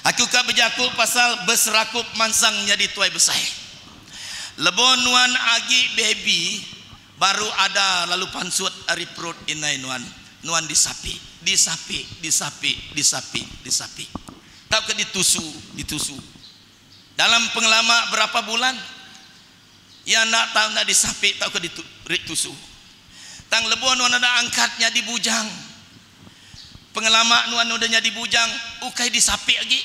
Aku ka bejaku pasal beserakup mansang nyadi tuai besai. Lebuh nuan agi baby, baru ada lalu pansut ari perut indai nuan, nuan disapi, disapi, disapi, disapi, disapi. Tauka ditusu, ditusu. Dalam pengelama berapa bulan, iya enda tau enda disapi tauka ditusu. Tang lebuh nuan udah angkat nyadi bujang, Pengelama nuan udah nyadi bujang ukai disapi agi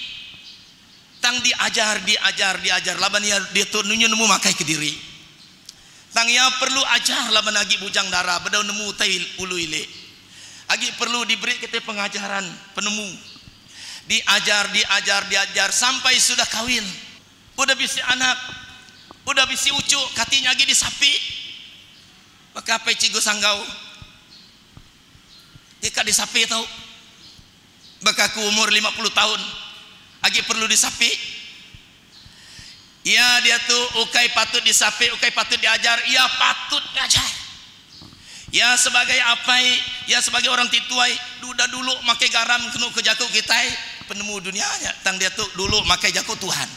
tang diajar diajar diajar laban iya diatu nunyu nemu makai kediri. Tang iya perlu ajar laban agi bujang dara bedau nemu utai ulu ili. Agi perlu diberi kitai pengajaran penemu. Diajar diajar diajar sampai sudah kawin udah bisi anak udah bisi uchu kati nya agi disapi baka apai Cikgu Sanggau. Ti ka disapi tu baka aku umur 50 taun agi perlu disapi. Iya diatu ukai patut disapi ukai patut diajar iya patut ngajar. Iya sebagai apai iya sebagai orang ti tuai udah dulu makai garam kenu ke jaku kitai penemu dunya nya tang diatu dulu makai jaku Tuhan.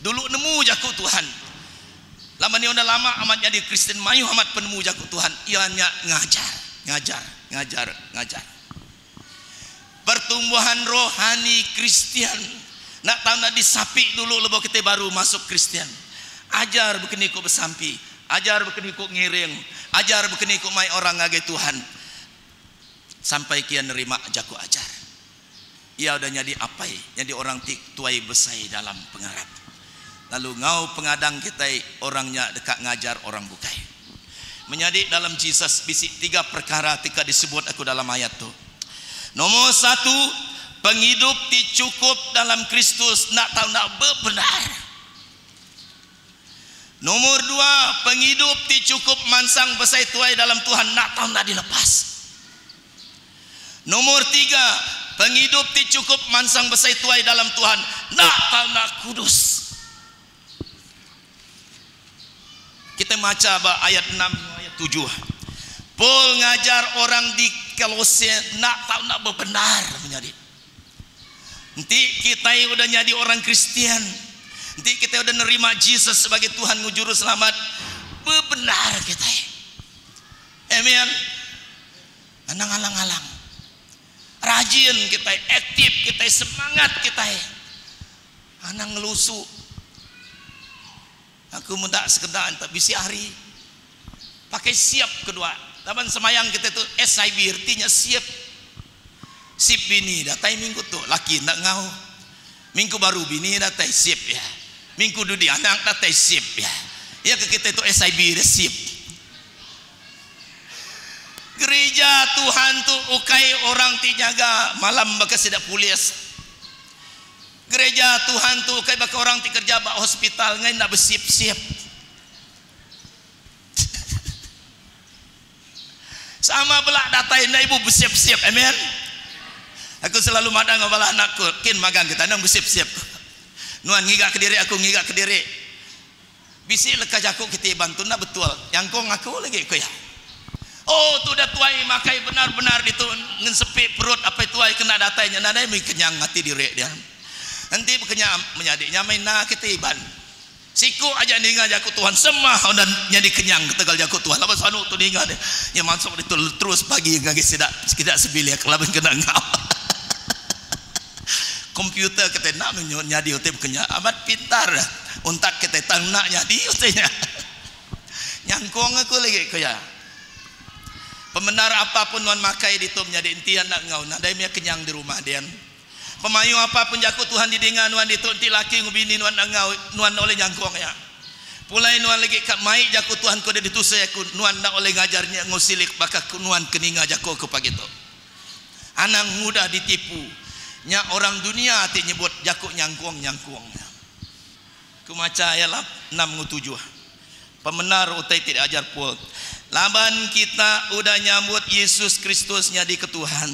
Dulu nemu jaku Tuhan. Laban iya udah lama amat nyadi Kristian mayuh amat penemu jaku Tuhan iya nya ngajar, ngajar, ngajar, ngajar. Pertumbuhan rohani Kristian enda tau enda disapi dulu lebuh kitai baru masuk Kristian. Ajar bekeni ku besampi, ajar bekeni ku ngiring, ajar bekeni ku mai orang ngagai Tuhan sampai ke iya nerima jaku ajar. Iya udah nyadi apai, nyadi orang ti tuai besai dalam pengarap. Lalu enggau pengadang kitai, orang nya deka ngajar orang bukai. Menyadi dalam Jesus bisi tiga perkara ti ka disebut aku dalam ayat tu. Nomor satu, pengidup ti chukup dalam Kristus enda tau enda bebendar. Nomor dua, pengidup ti chukup mansang besai tuai dalam Tuhan enda tau enda dilepas. Nomor tiga, pengidup ti chukup mansang besai tuai dalam Tuhan enda tau enda kudus. Kitai macha ba ayat enam enggau ayat tujuh. Paul ngajar orang di Kolose enda tau enda bebendar menyadi. Enti kitai udah nyadi orang Kristian, enti kitai udah nerima Jesus sebagai Tuhan enggau Juruselamat, bebendar kitai. Amen. Anang alang-alang. Rajin kitai, aktif kitai, semangat kitai. Anang ngelusu. Aku meda sekeda enta bisi hari pakai siap kedua. Laban semayang kitai tu SIB reti nya siap. Sip bini datai minggu tu laki enda enggau. Minggu baru bini datai sip iya. Minggu dudi anak datai sip iya. Iya ke kitai tu SIB dia sip. Gerija Tuhan tu ukai orang ti nyaga malam baka sida polis. Gereja Tuhan tu ukai baka orang ti kerja ba hospital ngai enda besip-sip. Sama bela datai enda ibu besip-sip. Amen. Aku selalu madah enggau bala anak ku, kin magang kita anang besip-sip. Nuan ngiga kediri aku ngiga kediri. Bisi leka jaku kiti Iban tu enda betul, nyangkung aku lagi ku iya. Oh tudah tuai makai benar benar ditu ngensepi perut apai tuai kena datai nya nadai mih kenyang ati diri dia. Enti bekenya menyadi nya meh enda kiti Iban. Siku aja ninga jaku Tuhan semah udah nyadi kenyang ketegal jaku Tuhan laban sanu tu ninga dia nya masuk ditu terus pagi ngagai sida sida sebilik laban kena enggau. Komputer kitai enda meh nyadi utai baka nya amat pintar untak kitai tang enda nyadi utai nya. Nyangkung aku lagi ku iya. Pemendar apa pun nuan makai ditu menyadi enti iya enda enggau nadai meh kenyang di rumah din. Pemayuh apa pun jaku Tuhan didinga nuan ditu enti laki enggau bini nuan enda enggau nuan enda ulih nyangkung iya. Pulai nuan lagi ka mai jaku Tuhan ke udah ditusui aku nuan enda ulih ngajar nya enggau silik baka nuan ke ninga jaku aku pagi tu. Anang mudah ditipu. Nya orang dunia ti nyebut jaku nyangkung-nyangkung nya. Ku macha iya lap enam enggau tujuh. Pemendar utai ti diajar Paul. Laban kita udah nyambut Yesus Kristus nyadika Tuhan,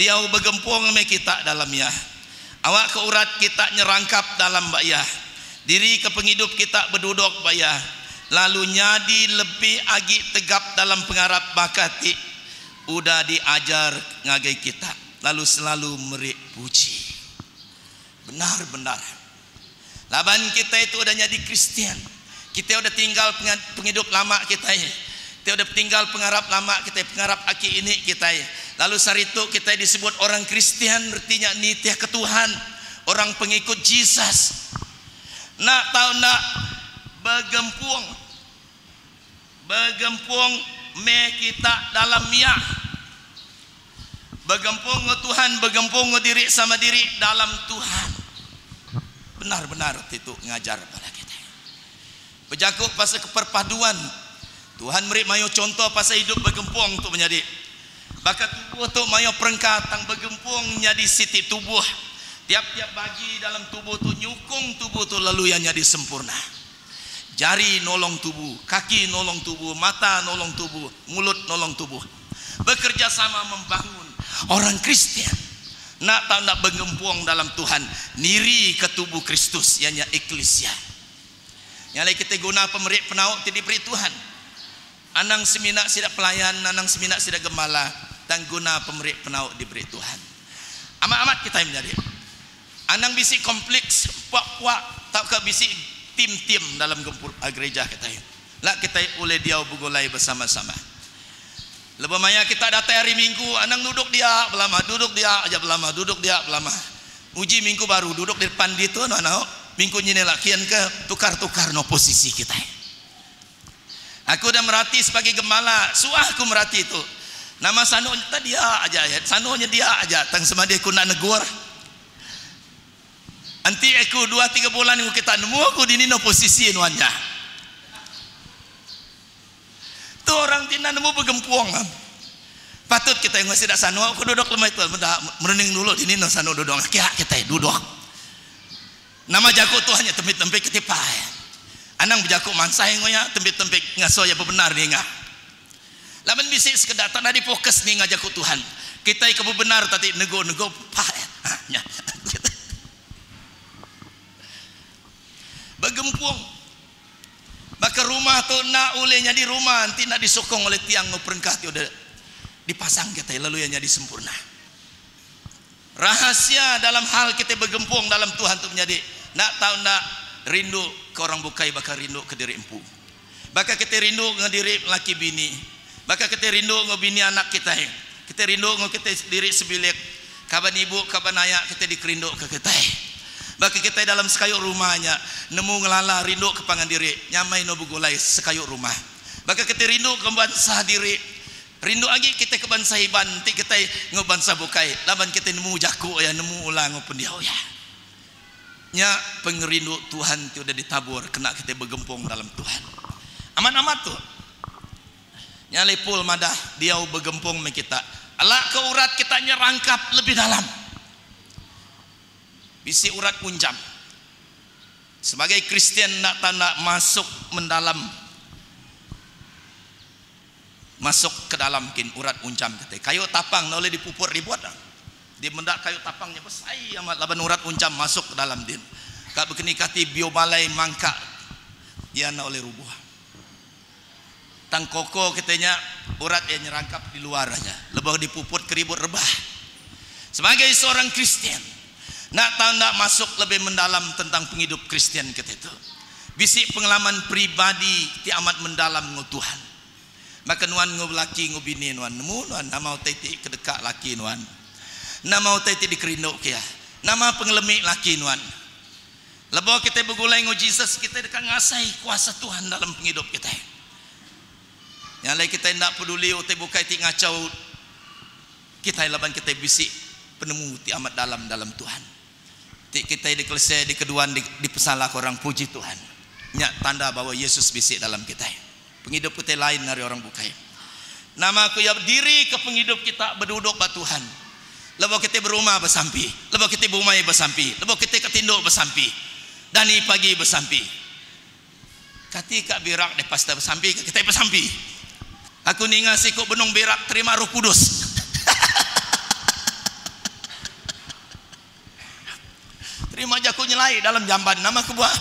diau begempung meh kita dalam Iya. Awakka urat kita nyerangkap dalam ba Iya, dirika pengidup kita beduduk ba Iya, lalu nyadi lebih agi tegap dalam pengarap baka ti udah diajar ngagai kita lalu selalu meri puji. Benar-benar. Laban kitai tu udah nyadi Kristian, kitai udah tinggal pengidup lama kitai. Kitai udah tinggal pengarap lama kitai, pengarap aki ini kitai. Lalu sehari tu kitai disebut orang Kristian reti nya nitihka Tuhan, orang pengikut Jesus. Enda tau enda begempung. Begempung meh kita dalam Iya. Begempung enggau Tuhan, begempung enggau diri sama diri dalam Tuhan. Benar-benar ti tu ngajar bala kitai. Bejaku pasal keperpaduan, Tuhan meri mayuh chunto pasal idup begempung tu menyadi. Baka tubuh tu mayuh perengka tang begempung nyadi siti tubuh. Tiap-tiap bagi dalam tubuh tu nyukung tubuh tu lalu iya nyadi sempurna. Jari nolong tubuh, kaki nolong tubuh, mata nolong tubuh, mulut nolong tubuh. Bekerjasama membangun. Orang Kristian enda tau enda begempung dalam Tuhan nirika tubuh Kristus iya nya eklisia. Nya alai kitai guna pemeri penau ti diberi Tuhan. Anang semina sida pelayan, anang semina sida gembala, tang guna pemeri penau diberi Tuhan. Amat-amat kitai menyadi. Anang bisi kompleks puak-puak tauka bisi tim-tim dalam gempuru gereja kitai. La kitai ulih diau begulai besama-sama. Lebuh maya kita datai hari minggu anang duduk dia belama, duduk dia aja belama, duduk dia belama. Uji minggu baru duduk di depan ditu anu anau, minggu nyin ila kian ke tukar-tukar no posisi kitai. Aku udah merati sebagai gembala, suah aku merati tu. Nama sanu nya tak dia aja ya, sanu nya dia aja tang semadi aku enda negur. Enti aku dua tiga bulan enggau kita nemu aku dini no posisi nuan nya. Tu orang ti enda nemu begempung. Patut kitai enggau sida sanu aku duduk lemai tu meda merening dulu dini no sanu duduk kia kitai duduk. Nama jaku Tuhan nya tempik-tempik ketipai. Anang bejaku mansai enggau iya, tempik-tempik ngasuh iya bebendar ninga. Laban bisi sekeda tak nyadi fokus ninga jaku Tuhan. Kitai ke bebendar tadi nego-nego pai. Ha nya. Begempung. Baka rumah tu enda ulih nyadi rumah enti enda disokong oleh tiang enggau perengkah ti udah dipasang kitai lalu iya nyadi sempurna. Rahasia dalam hal kitai begempung dalam Tuhan tu menyadi enda tau enda rindu ke orang bukai baka rindu ke diri empu. Baka kitai rindu enggau diri laki bini, baka kitai rindu enggau bini anak kitai, kitai rindu enggau kitai diri sebilik, kaban ibu kaban aya kitai dikerindu ke kitai. Baka kitai dalam sekayu rumah nya nemu ngelala rindu ke pangan diri nyamai endur begulai sekayu rumah. Baka kitai rindu ke bansa diri. Rindu agi kitai ke bansa Iban enti kitai enggau bansa bukai laban kitai nemu jaku iya nemu ulah enggau pendiau iya. Nya pengerindu Tuhan ti udah ditabur kena kitai begempung dalam Tuhan. Amat amat tu. Nya alai Paul madah diau begempung meh kita. Alak ke urat kita nya rangkap lebih dalam. Bisi urat unjam. Sebagai Kristian enda tanda masuk mendalam. Masuk ke dalam kin urat uncham kitai. Kayu tapang enda ulih dipuput ribut. Di meda kayu tapang nya besai amat laban urat uncham masuk ke dalam din. Ka bekeni kati biu balai mangka iya enda ulih rubuh. Tang koko kitai nya urat iya nyerangkap di luar aja lebuh dipuput ke ribut rebah. Sebagai seorang Kristian enda tau enda masuk lebih mendalam tentang pengidup Kristian kitai tu. Bisi pengalaman peribadi ti amat mendalam enggau Tuhan. Baka nuan enggau laki enggau bini nuan, nemu nuan nama utai ti kedeka laki nuan? Nama utai ti dikerinduka iya? Nama pengelemi laki nuan? Lebuh kitai begulai enggau Jesus, kitai deka ngasai kuasa Tuhan dalam pengidup kitai. Nya alai kitai enda peduli utai bukai ti ngachau kitai laban kitai bisi penemu ti amat dalam dalam Tuhan. Ti kitai dikelese, dikeduan, dipesalahka orang, puji Tuhan. Nya tanda bawa Yesus bisi dalam kitai. Pengidup kitai lain ari orang bukai. Nama ku iya, Dirika pengidup kita beduduk ba Tuhan. Lebuh kitai berumah besampi, lebuh kitai bumai besampi, lebuh kitai ka tinduk besampi, dani pagi besampi. Kati ka birak deh pastor besampi ka kitai besampi. Aku ninga siku benung birak terima roh kudus. Terima jaku nyelai dalam jamban nama kebuah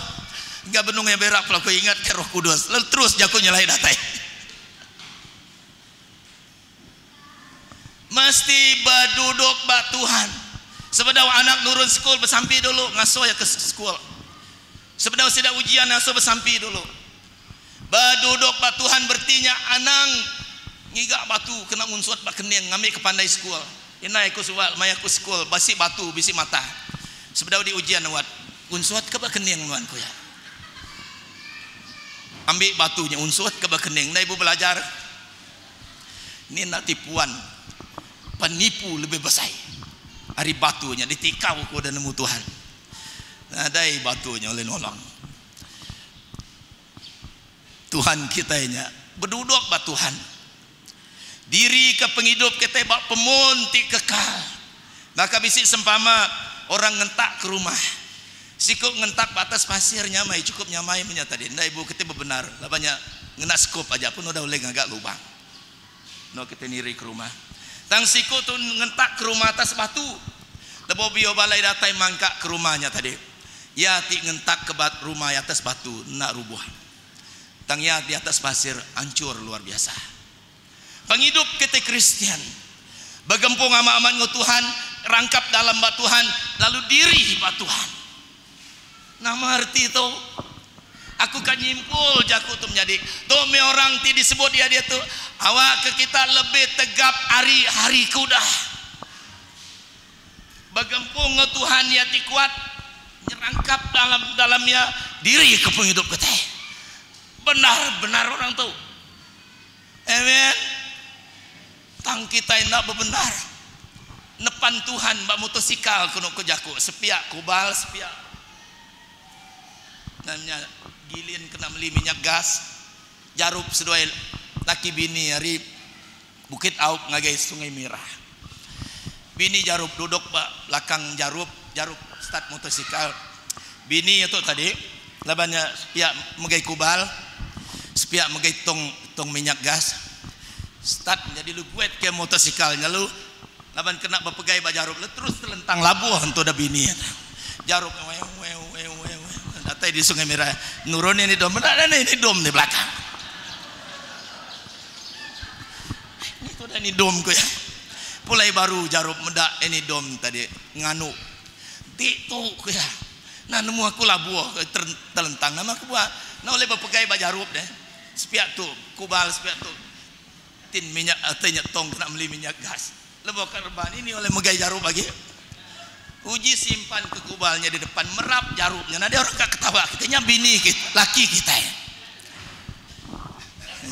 ga benung iya berak pula ku ingat ke roh kudus lalu terus jaku nyelai datai. Mesti beduduk ba Tuhan. Sebedau anak nurun sekul besampi dulu ngasuh iya ke sekul. Sebedau sida ujian ngasuh besampi dulu. Beduduk ba Tuhan bereti nya anang ngiga batu kena ngunsut ba kening ngambi ke pandai sekul. Indai aku suba maya aku sekul bisi batu bisi mata. Sebedau di ujian wat unsut ke ba kening nuan ku iya. Ambi batu nya unsut ke ba kening enda ibu belajar. Ni enda tipuan penipu lebih besai ari batu nya ditikau ku udah nemu Tuhan. Nadai batu nya ulih nolong. Tuhan kitai nya beduduk ba Tuhan. Dirika pengidup kitai ba pemun ti kekal. Baka bisi sempama orang ngentak ke rumah. Siku ngentak ba atas pasir nyamai chukup nyamai menya tadi. Enda ibu kitai bebenar laban nya ngena skup aja pun udah ulih ngaga lubang. Enda kitai niri ke rumah. Tang siku tu ngentak ke rumah atas batu. Lebuh bio balai datai mangka ke rumah nya tadi. Iya ti ngentak ke rumah atas batu enda rubuh. Tang iya di atas pasir anchur luar biasa. Pengidup kitai Kristian begempung amat-amat enggau Tuhan, rangkap dalam ba Tuhan, lalu diri ba Tuhan. Nama reti tu? Aku ka nyimpul jaku tu menyadi, tu meh orang ti disebut iya diatu, awakka kita lebih tegap ari hari ke udah. Begempung enggau Tuhan iya ti kuat nyerangkap dalam dalam iya diri ke pengidup kitai. Benar benar orang tu. Amen. Tang kitai enda bebendar nepan Tuhan ba motosikal kenu ku jaku sepiak kubal sepiak nya gilin kena meli minyak gas jarup seduai laki bini ari Bukit Aup ngagai Sungai Mirah. Bini Jarup duduk ba belakang Jarup, Jarup start motosikal. Bini iya tu tadi laban iya sepiak megai kubal, sepiak megai tong tong minyak gas. Start nyadi lu guet ke motosikal nya lalu laban kena bepegai ba Jarup lalu terus telentang labuh entu da bini iya. Jarup wew wew wew wew datai di Sungai Mirah nurun ini dom meda ini dom di belakang. Ni tudah ni dom ku iya. Pulai baru jarup meda ini dom tadi nganu. Ti tu ku iya. Nah nemu aku labuh ke telentang nama aku buah. Nah ulih bepegai ba jarup deh. Sepiak tu kubal sepiak tu tin minyak tai nya tong kena meli minyak gas. Lebuh ka reba ni ni ulih megai jarup agi. Uji simpan ke kubal nya di depan merap jarup nya nadai orang ka ketawa kitai nya bini kitai laki kitai.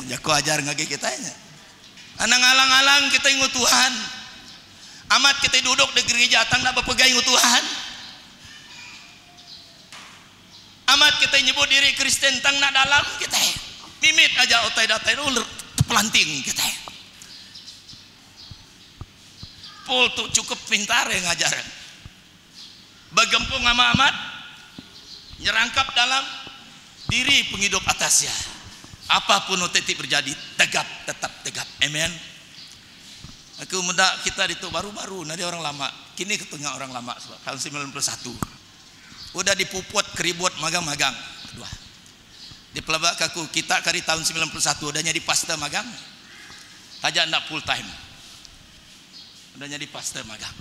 Jaku ajar ngagai kitai nya. Anang alang-alang kitai enggau Tuhan. Amat kitai duduk di gerija tang enda bepegai enggau Tuhan. Amat kitai nyebut diri Kristian tang enda dalam kitai. Mimit aja utai datai lalu tepelanting kitai. Paul tu chukup pintar iya ngajar. Begempung amat-amat nyerangkap dalam diri pengidup atas iya. Apa pun utai ti berjadi, tegap tetap tegap. Amen. Aku meda kita ditu baru-baru nadai orang lama. Kini ke tunga orang lama suba taun 91. Udah dipuput keribut magang-magang. Kedua. Dipelaba ke aku kita ke ari taun 91 udah nyadi pastor magang. Taja enda full time. Udah nyadi pastor magang.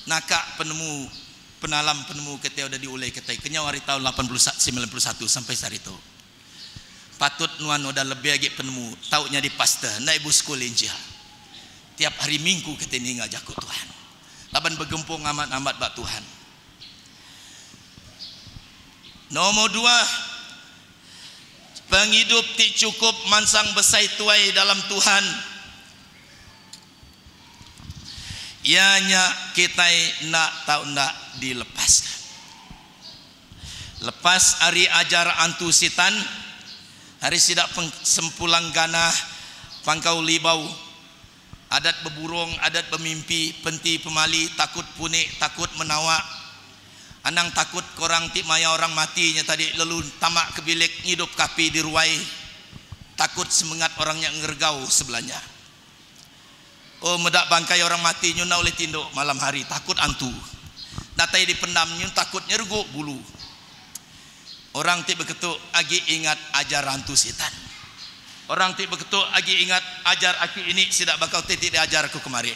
Naka penemu penalam penemu kitai udah diulih kitai kenyau ari taun 91 sampai sehari tu. Patut nuan udah lebih agi penemu tau nyadi pastor enda ibuh sekul injil. Tiap hari minggu kitai ninga jaku Tuhan. Laban begempung amat-amat ba Tuhan. Nomor dua, pengidup ti chukup mansang besai tuai dalam Tuhan iya nya kitai enda tau enda dilepaska. Lepas ari ajar antu sitan, ari sida sempulang gana pangkau libau, Adat beburung, adat bemimpi, penti pemali, takut punik, takut menawa. Anang takut ke orang ti maya orang mati nya tadi lalu tama ke bilik ngidup ke api di ruai. Takut semengat orang nya ngeregau sebelanya. Oh meda bangkai orang mati nyu enda ulih tinduk malam hari takut antu. Datai di pendam nyu takut nyeregu bulu. Orang ti beketu agi ingat ajar antu sitan. Orang ti beketu agi ingat ajar aki ini sida baka utai ti diajar aku kemari.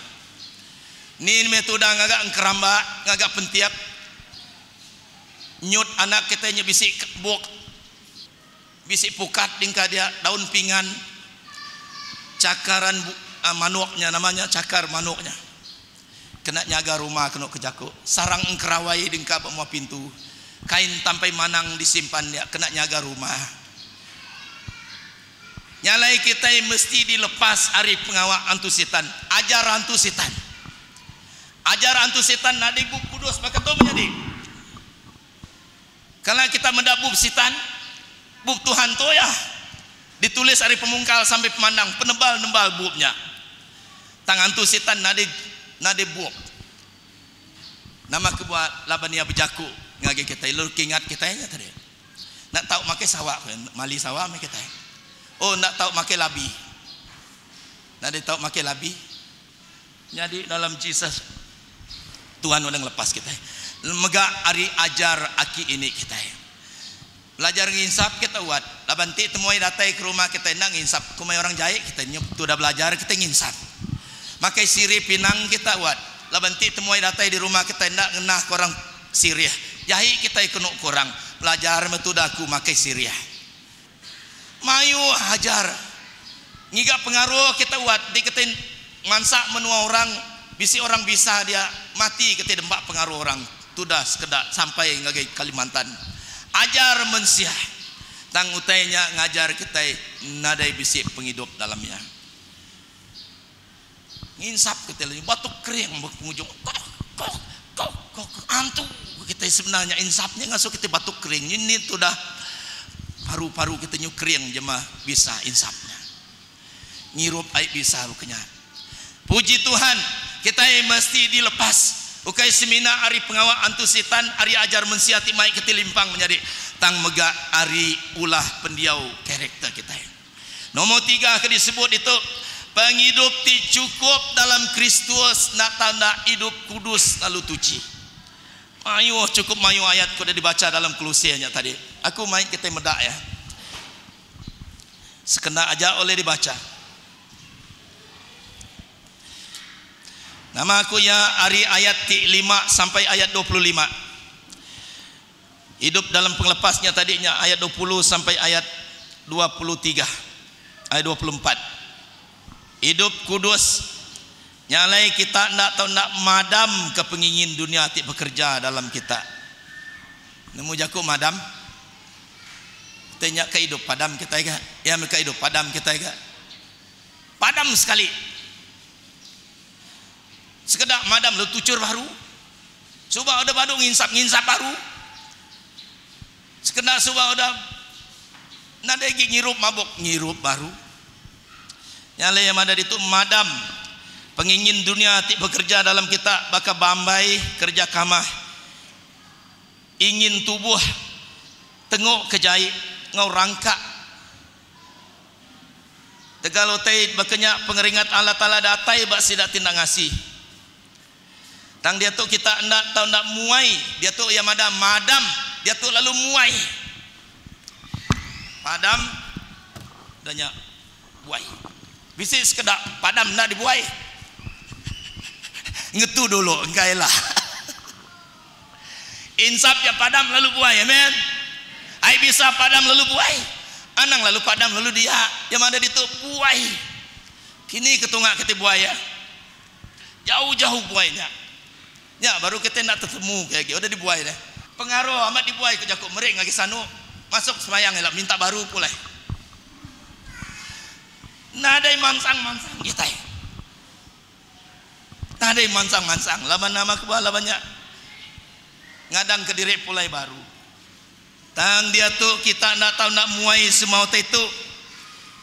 Ni meh tudah ngaga engkeramba, ngaga pentiap. Nyut anak kitai nya bisi buk, bisi pukat dingka dia, daun pingan, cakaran manuk nya nama nya cakar manuk nya. Kena nyaga rumah kenu ke jaku. Sarang engkerawai dingka ba mua pintu. Kain tampai manang disimpan dia kena nyaga rumah. Nya alai kitai mesti dilepas ari pengawa antu sitan, ajar antu sitan. Ajar antu sitan nadai Bup Kudus baka tu menyadi. Kala kita meda bup sitan, bup Tuhan tu iya ditulis ari pemungkal sampai pemandang penebal-nebal bup nya. Tang antu sitan nadai nadai bup. Nama kebuah laban iya bejaku ngagai kitai lalu kingat kitai nya tadi. Enda tau makai sawa ku iya, mali sawa meh kitai. Oh enda tau makai labi. Nadai tau makai labi. Nyadi dalam Jesus Tuhan udah ngelepas kitai. Mega ari ajar aki ini kitai. Belajar nginsap kita wat. Laban ti temuai datai ke rumah kitai enda nginsap ku mai orang jai kitai nyup tu udah belajar kitai nginsap. Makai sirih pinang kita wat. Laban ti temuai datai di rumah kitai enda ngenah ke orang Sirih. Jahi kitai kenu ku orang. Belajar meh tudah aku makai sirih. Mayuh ajar. Ngiga pengaruh kita wat di kitai mansa menua orang bisi orang bisa dia mati kitai demba pengaruh orang tudah sekeda sampai ngagai Kalimantan. Ajar mensia. Tang utai nya ngajar kitai nadai bisi pengidup dalam iya. Nginsap kitai lalu batuk kering ba pengujung kok kok kok kok antu kitai sebenarnya insap nya ngasuh kitai batuk kering ni tudah paru paru kitai nyu kering jema bisa insap nya ngirup ai bisa baka nya. Puji Tuhan kitai mesti dilepas ukai semina ari pengawa antu sitan ari ajar mensia ti mai kitai limpang menyadi tang mega ari ulah pendiau karakter kitai. Nombor tiga ke disebut ditu, pengidup ti chukup dalam Kristus enda tanda idup kudus lalu tuchi. Mayuh chukup mayuh ayat ke udah dibacha dalam Kolose nya tadi. Aku mai kitai meda iya. Sekena aja ulih dibacha. Nama aku iya ari ayat ti lima sampai ayat 25. Idup dalam pengelepas nya tadi nya ayat 20 sampai ayat 23, ayat 24. Idup kudus nya alai kita enda tau enda madam ke pengingin dunia ti bekerja dalam kita. Nemu jaku madam? Utai nya ke idup padam kitai ga. Iya mega idup padam kitai ga. Padam sekali. Sekeda madam lalu tuchur baru. Suba udah badu nginsap, nginsap baru. Sekeda suba udah nadai agi ngirup mabuk, ngirup baru. Nya alai iya madah ditu madam pengingin dunia ti bekereja dalam kita baka bambai kereja kamah, ingin tubuh, tenguk ke jai enggau rangka. Tegal utai baka nya pengeringat Allah Taala datai ba sida ti enda ngasi. Tang diatu kita enda tau enda muai, diatu iya madah madam, diatu lalu muai. Padam udah nya buai. Bisi sekeda padam enda dibuai. Ngetu dulu engkai lah. Insap ja padam lalu buai. Amen. Ai bisa padam lalu buai. Anang lalu padam lalu dia. Iya madah ditu buai. Kini ke tunga ke ti buai iya. Jauh-jauh buai nya. Nya baru kitai enda tetemu ke agi. Udah dibuai deh. Pengaruh amat dibuai ku jaku meri ngagai sanu masuk semayang ila minta baru pulai. Nadai mansang-mansang kitai. Nadai mansang-mansang laban nama kebuah laban nya ngadang kediri pulai baru. Tang diatu kita enda tau enda muai semua utai tu,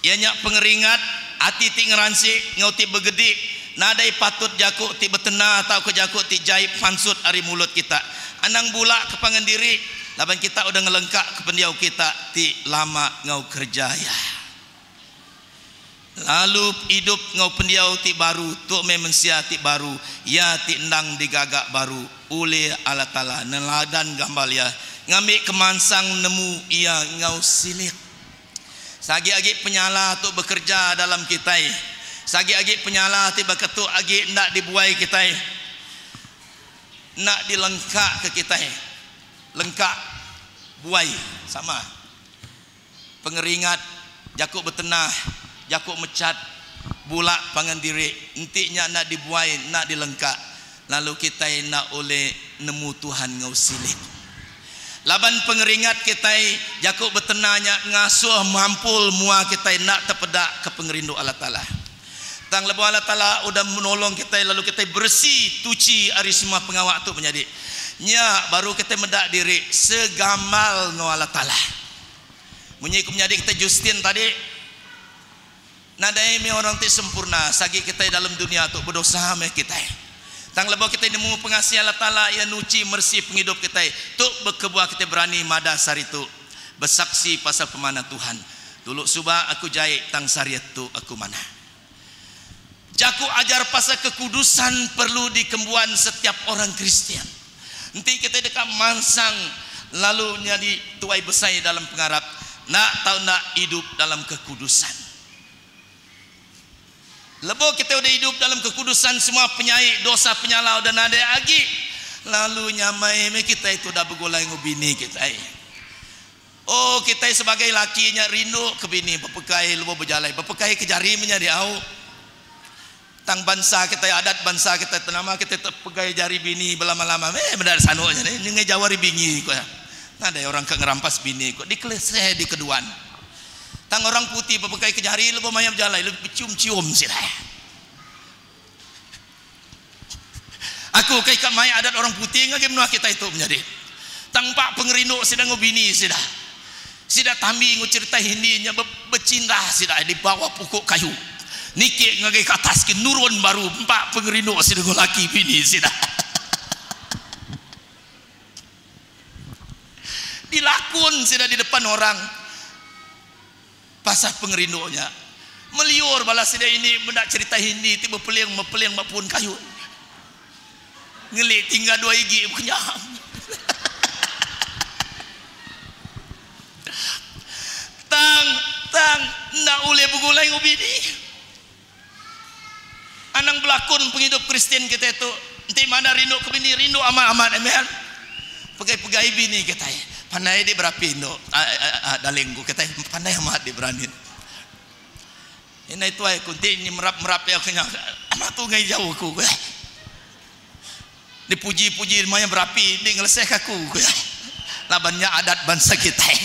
iya nya pengeringat, ati ti ngeransi, enggau ti begedi, nadai patut jaku ti betena tauka jaku ti jai pansut ari mulut kita. Anang bula ke pangan diri, laban kita udah ngelengkaka pendiau kita ti lama enggau kereja iya. Lalu idup enggau pendiau ti baru tu meh mensia ti baru, iya ti endang digaga baru ulih Allah Taala neladan gambal Iya, ngambi kemansang nemu Iya enggau silik. Sagi agi penyalah tu bekereja dalam kitai, sagi agi penyalah ti baka tu agi enda dibuai kitai. Enda dilengka ke kitai. Lengka buai sama. Pengeringat, jaku betenah, jaku mechat, bula pangan diri enti nya enda dibuai enda dilengka lalu kitai enda ulih nemu Tuhan enggau silik. Laban pengeringat kitai, jaku betenah nya ngasuh mampul mua kitai enda tepeda ke pengerindu Allah Taala. Tang lebuh Allah Taala udah menolong kitai lalu kitai beresi tuchi ari semua pengawa tu menyadi, nya baru kitai meda diri segamal enggau Allah Taala. Munyi ku menyadi kitai Justin tadi, nadai meh orang ti sempurna sagi kitai dalam dunya tu bedosa meh kitai. Tang lebuh kitai nemu pengasih Allah Taala iya nuchi meresi pengidup kitai, tu bekebuah kitai berani madah sehari tu besaksi pasal pemanah Tuhan. Dulu suba aku jai tang sariet tu aku manah. Jaku ajar pasal kekudusan perlu dikembuan setiap orang Kristian. Enti kitai deka mansang lalu nyadi tuai besai dalam pengarap, enda tau enda idup dalam kekudusan. Lebuh kitai udah idup dalam kekudusan semua penyai, dosa, penyalah udah nadai agi lalu nyamai meh kitai tu udah begulai enggau bini kitai. Oh kitai sebagai laki nya rindu ke bini bepegai lebuh bejalai bepegai ke jari menya diau. Tang bansa kitai adat bansa kitai tenama kitai tepegai jari bini belama-lama meh meda sanu nya neh nyengai jauh ari bingi ku iya. Nadai orang ke ngerampas bini ku dikeleseh dikeduan. Tang orang putih bepegai ke jari lebuh maya bejalai lebih becium-cium sida. Aku kai ka mai adat orang putih ngagai menua kitai tu menyadi. Tang empa pengerindu sida enggau bini sida. Sida tambi enggau cherita Hindi nya becinda sida di bawah pokok kayu. Niki ngagai ke atas ke nurun baru empa pengerindu sida enggau laki bini sida. Dilakun sida di depan orang. Pasal pengerindu nya. Meliur bala sida ini meda cherita Hindi ti bepeling mepeling ba pun kayu. Ngeli tinggal dua igi bekenyang. Tang tang enda ulih begulai enggau bini. Anang belakun pengidup Kristian kitai tu. Enti madah rindu ke bini, rindu amat-amat. Amen. Pegai-pegai bini kitai. Pandai di berapi indu daling ku kitai. Pandai amat di berani. Indai tuai ku enti nyi merap-merap iya ke nya, amat tu ngai jauh aku ku iya. Dipuji-puji maya berapi di ngeleseh ke aku ku iya. Laban nya adat bansa kitai.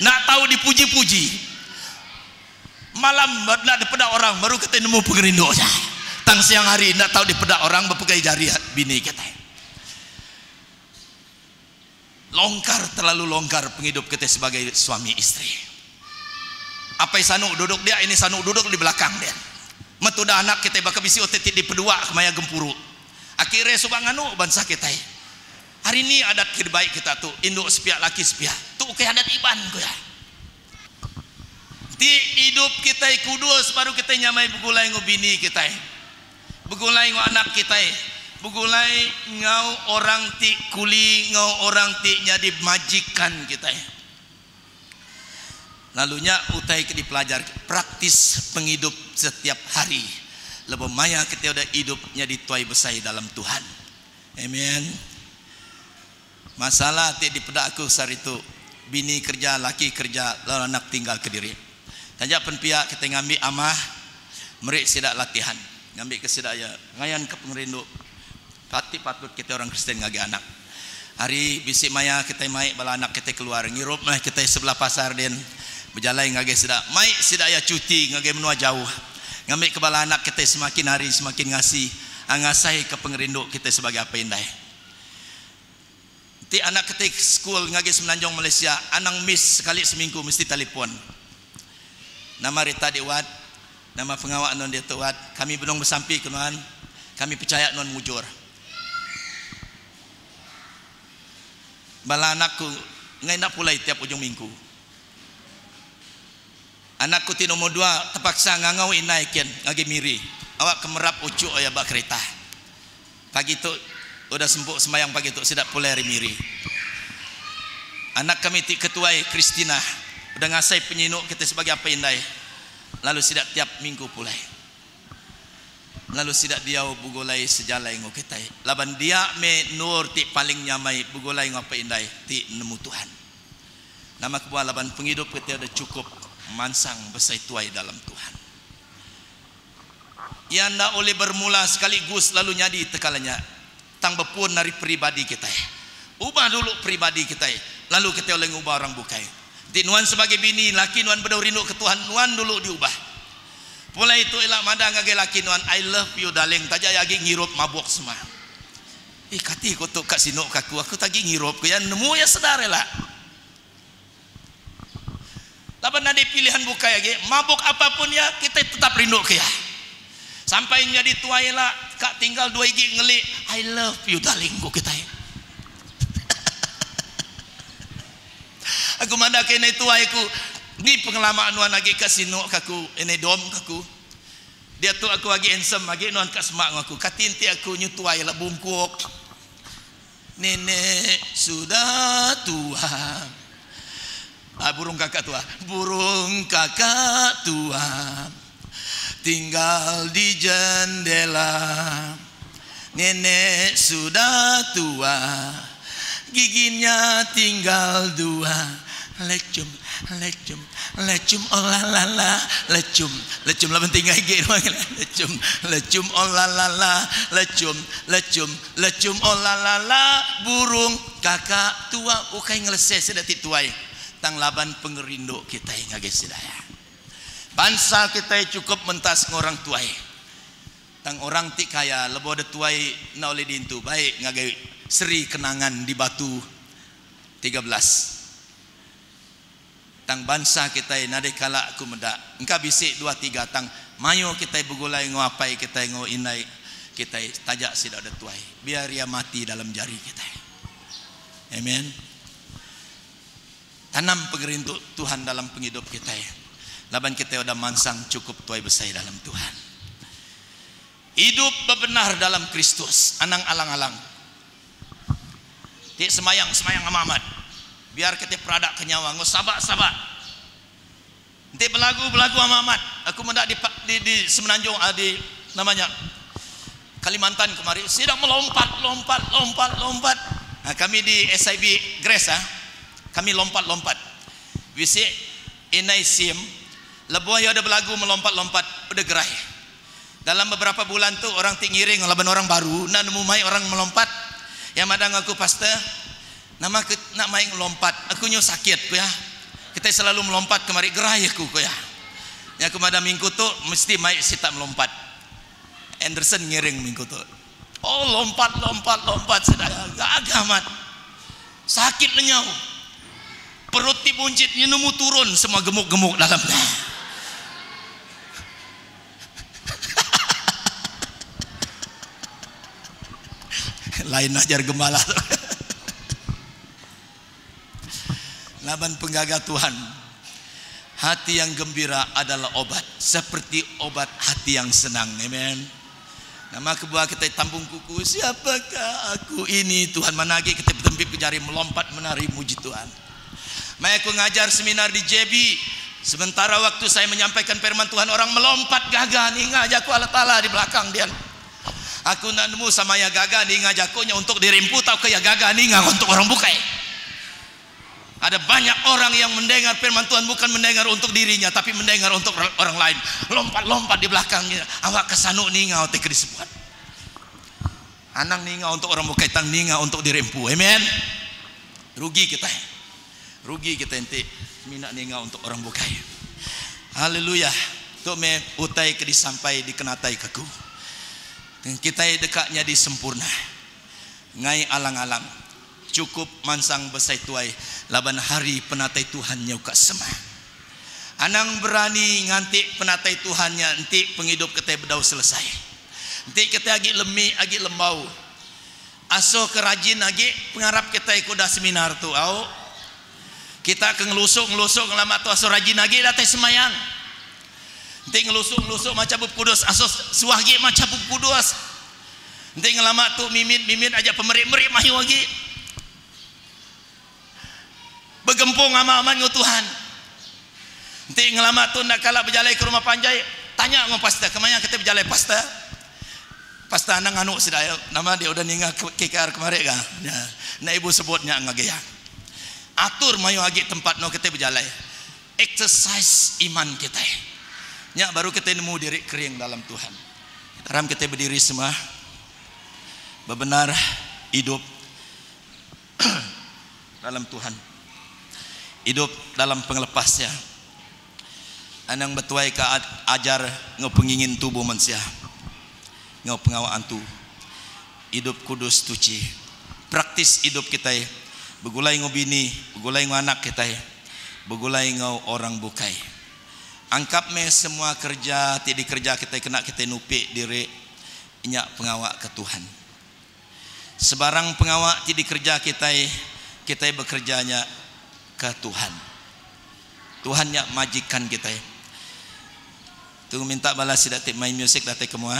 Enda tau dipuji-puji. Malam enda dipeda orang baru kitai nemu pengerindu nya. Tang siang hari enda tau dipeda orang bepegai jari bini kitai. Longkar terlalu longkar pengidup kitai sebagai suami isteri. Apai sanu duduk dia ini sanu duduk di belakang dia. Metudah anak kitai baka bisi utai ti dipedua kemaya gempuru. Akhir suba nganu bansa kitai. Hari ni adat ke dibai kita tu indu sepiak laki sepiak. Tu ukai adat Iban ku iya. Enti idup kitai kudus baru kitai nyamai begulai enggau bini kitai, begulai enggau anak kitai, begulai enggau orang ti kuli enggau orang ti nyadi majikan kitai. Lalu nya utai ke dipelajar praktis pengidup setiap hari lebuh maya kitai udah idup nyadi tuai besai dalam Tuhan. Amen. Masalah ti dipeda aku sehari tu, bini kerja, laki kerja lalu anak tinggal kediri. Taja pen pia kitai ngambi amah meri sida latihan ngambika sida iya ngayanka pengerindu ti patut kitai orang Kristian ngagai anak. Hari bisi maya kitai mai bala anak kitai keluar ngirup meh kitai sebelah pasar din bejalai ngagai sida mai sida iya cuti ngagai menua jauh ngambika bala anak kitai semakin hari semakin ngasi ngasaika pengerindu kitai sebagai apai indai. Enti anak keti sekul ngagai Semenanjung Malaysia anang miss sekali seminggu mesti talipon. Nama rita di wat, nama pengawa nuan diatu wat, kami benung besampi ke nuan, kami pechaya nuan mujur. Bala anak ku enggai enda pulai tiap ujung minggu. Anak ku ti nombor dua tepaksa ngangau indai kin ngagai Miri awak ke merap uchu iya ba kerita. Pagi tu udah sempuk sembayang pagi tu sida pulai ari Miri. Anak kami ti ketuai Christina udah ngasai penyinu kitai sebagai apai indai lalu sida tiap minggu pulai. lalu sida diau begulai sejalai enggau kitai laban dia meh endur ti paling nyamai begulai enggau apai indai ti nemu Tuhan. Nama kebuah laban pengidup kitai udah chukup mansang besai tuai dalam Tuhan. Iya enda ulih bermula sekali gus lalu nyadi tekala nya tang bepun ari peribadi kitai. Ubah dulu peribadi kitai lalu kitai ulih ngubah orang bukai. Enti nuan sebagai bini, laki nuan bedau rindu ke Tuhan, nuan dulu diubah. Pulai tu ila madah ngagai laki nuan, I love you darling taja iya agi ngirup mabuk semua. Ih kati ku tu ka sinu ka aku, aku tu agi ngirup ku iya, nemu iya sedar ila. Laban nadai pilihan bukai agi, mabuk apa pun iya, kitai tetap rindu ke iya. Sampai nyadi tuai ila, ka tinggal dua igi ngeli, I love you darling ku kitai. Aku madah ke indai tuai aku, ni pengelama nuan agi ka sinu ka aku, indai dom ka aku. Diatu aku agi handsome agi nuan ka semak enggau aku. Kati enti aku nyu tuai ila bungkuk. Nenek sudah tua. Ah burung kakak tua. Burung kakak tua tinggal di jendela. Nenek sudah tua giginya tinggal dua. Lecum lecum lecum oh la la la lecum lecum laban tinggal igi lecum lecum oh la la la lecum lecum lecum oh la la la burung kakak tua ukai ngelese sida ti tuai tang laban pengerindu kitai ngagai sida iya. Bansa kitai chukup mentas enggau orang tuai. Tang orang ti kaya lebuh deh tuai enda ulih diintu baik ngagai seri kenangan di batu 13. Tang bansa kitai nadai kala aku meda engka bisi dua tiga tang mayuh kitai begulai enggau apai kitai enggau indai kitai taja sida udah tuai biar iya mati dalam jari kitai. Amen. Tanam pengerindu Tuhan dalam pengidup kitai laban kitai udah mansang chukup tuai besai dalam Tuhan. Idup bebenar dalam Kristus anang alang-alang. Ti semayang semayang amat amat biar kitai peradak ke nyawa enggau sabak-sabak. Enti belagu belagu amat amat aku meda di di di semenanjung di nama nya Kalimantan kemari sida melompat lompat lompat lompat. Ha, kami di SIB Grace ah kami lompat lompat. Bisi indai sim lebuh iya udah belagu melompat lompat udah gerai. Dalam beberapa bulan tu orang ti ngiring laban orang baru enda nemu mai orang melompat. Iya madah enggau aku pastor nama ke enda mai ngelompat aku nyu sakit ku iya. Kitai selalu melompat kemari gerai aku ku iya. Nya aku madah minggu tu mesti mai sita melompat. Anderson ngiring minggu tu. Oh lompat lompat lompat sida iya gaga amat. Sakit lenyau. Perut ti buncit nyu nemu turun semua gemuk-gemuk dalam nya. Lain ajar gembala tu. Laban penggaga Tuhan. Hati yang gembira adalah obat seperti obat hati yang senang. Amen. Nama kebuah kitai tambung kuku siapakah aku ini Tuhan mana agi kitai betempik ke jari melompat menari muji Tuhan. Maya aku ngajar seminar di JB, sementara waktu saya menyampaikan firman Tuhan orang melompat gaga ninga jaku Allah Taala di belakang dian. Aku enda nemu sama iya gaga ninga jaku nya untuk diri empu tauka iya gaga ninga untuk orang bukai. Ada banyak orang yang mendengar firman Tuhan bukan mendengar untuk dirinya tapi mendengar untuk orang lain. Lompat-lompat di belakangnya awak ke sanu ninga utai ke disebut. Anang ninga untuk orang bukai tang ninga untuk diri empu. Amen. Rugi kitai. Rugi kitai enti semina ninga untuk orang bukai. Haleluya. Tu meh utai ke disampai dikenataika aku. Kitai deka nyadi sempurna. Ngai alang-alang. Chukup mansang besai tuai laban hari penatai Tuhan nyau ka semak. Anang berani nganti penatai Tuhan nya enti pengidup kitai bedau selesai. Enti kitai agi lemi agi lembau asuh ke rajin agi pengarap kitai ke udah seminar tu au. Kita ke ngelusu ngelusu ngelama tu asuh rajin agi datai semayang. Enti ngelusu ngelusu macha bup kudus asuh suah agi macha bup kudus. Enti ngelama tu mimit mimit aja pemeri meri mayuh agi. Begempung amat amat enggau Tuhan. Enti ngelama tu enda kala bejalai ke rumah panjai, tanya enggau pastor, kemaya kitai bejalai pastor? Pastor anang nganu sida iya nama dia udah ninga KKR kemari ga. Nya enda ibu sebut nya ngagai iya. Atur mayuh agi tempat endur kitai bejalai. Exercise iman kitai. Nya baru kitai nemu diri kering dalam Tuhan. Aram kitai bediri semua bebenar idup dalam Tuhan. Idup dalam pengelepas iya. Anang betuai ka ajar enggau pengingin tubuh mensia enggau pengawa antu. Idup kudus tuchi. Praktis idup kitai begulai enggau bini, begulai enggau anak kitai, begulai enggau orang bukai. Angkap meh semua kereja ti dikereja kitai kena kitai nupi diri nya pengawa ke Tuhan. Sebarang pengawa ti dikereja kitai, kitai bekereja nya ke Tuhan. Tuhan nya majikan kitai. Tu minta bala sida ti main musik datai ke mua.